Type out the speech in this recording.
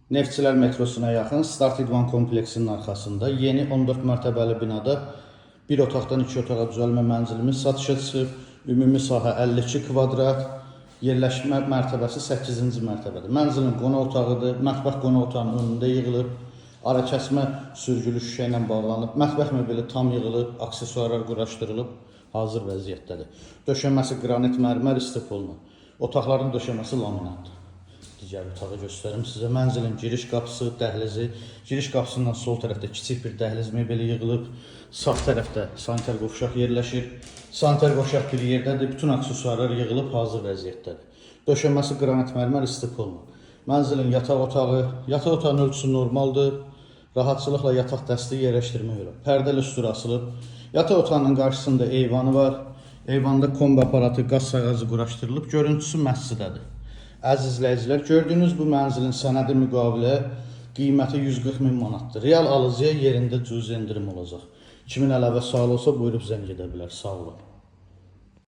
Neftçilər metrosuna yaxın Start İdman kompleksinin arxasında yeni 14 mərtəbəli binada bir otaqdan iki otağa düzəlmə mənzilimiz satışa çıxıb. Ümumi sahə 52 kvadrat, yerləşmə mərtəbəsi 8-ci mərtəbədir. Mənzilin qonaq otağıdır. Mətbəx qonaq otağının önündə yığılıb. Arakəsmə sürgülü şüşə ilə bağlanıb. Mətbəx mebeli tam yığılıb, aksesuarlar quraşdırılıb, hazır vəziyyətdədir. Döşəməsi qranit mərmər istipolla. Otaqların döşəməsi laminatdır. Digər otağı göstərim sizə. Mənzilin giriş qapısı, dəhlizi. Giriş qapısından sol tərəfdə kiçik bir dəhliz mebeli yığılıb. Sağ tərəfdə sanitar qovşaq yerləşir. Sanitar qovşaq bir yerdədir. Bütün aksesuarlar yığılıb hazır vəziyyətdədir. Döşəməsi qranit mərmər istipolla. Mənzilin yataq otağı, yataq otağının ölçüsü normaldır. Rahatçılıqla yataq dəsti yerləşdirmək olar. Pərdə lüstr asılıb. Yataq otağının qarşısında eyvanı var. Eyvanda kombi aparatı, qaz sağacı quraşdırılıb. Görüntüsü məscidədir. Əziz izləyicilər, gördüyünüz bu mənzilin sənədi müqavilə qiyməti 140 min manatdır. Real alıcıya yerində cüzi endirim olacaq. Kimin əlavə sualı olsa buyurub zəng edə bilər. Sağ olun.